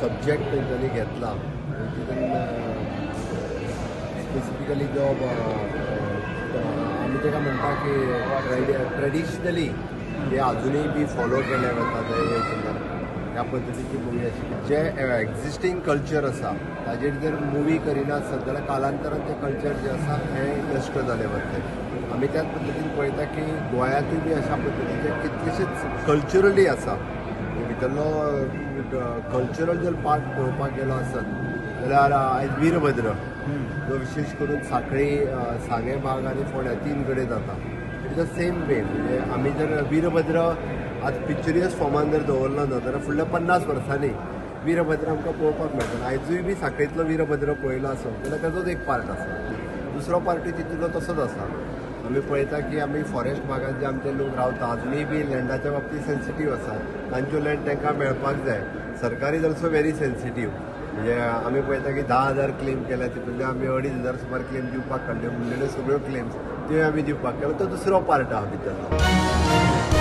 Subject तेंच्यांनी घेतला तितून स्पेसिफिकली जो आमी ताका म्हणटा की ट्रेडिशनली जे अजुनूय बी फॉलो केले वता ते ह्या पद्दतीची मुवी आशिल्ली. जे एग्जिस्टींग कल्चर आसा ताजेर जर मुवी करिना आसत जाल्यार कालांतरान तें कल्चर जें आसा हें नश्ट जालें वतलें. आमी त्याच पद्दतीन पळयता की गोंयांतूय बी अशा पद्दतीचे कितलेशेच कल्चरली आसा. भितरलो कल्चरल जर पार्ट पळोवपाक गेलो आसत जाल्यार आयज वीरभद्र जो विशेश करून साखळी, सांगें भाग आनी फोंड्या 3 कडेन जाता. It is the same way. म्हणजे आमी जर वीरभद्र आज पिक्चरियस फॉर्मान जर दवरलो ना जाल्यार फुडल्या 50 वर्सांनी वीरभद्र आमकां पळोवपाक मेळटा. आयजूय बी साखळेंतलो वीरभद्र पळयलो आसत जाल्यार ताजोच एक पार्ट आसा. दुसरो पार्टूय तितूंतलो तसोच आसा. आमी पळयता की आमी फॉरेस्ट भागांत जे आमचे लोक रावता अजुनूय बी लँडाच्या बाबतींत सेन्सिटीव आसा. तांच्यो लँड तांकां मेळपाक जाय. सरकार is also very sensitive. म्हणजे आमी पळयता की 10,000 क्लेम केल्या तितूंतले आमी 2,500 सुमार क्लेम दिवपाक काडल्यो, उरलेल्यो सगळ्यो क्लेम्स त्यो आमी दिवपाक केलो. तो दुसरो पार्ट आहा भितरलो.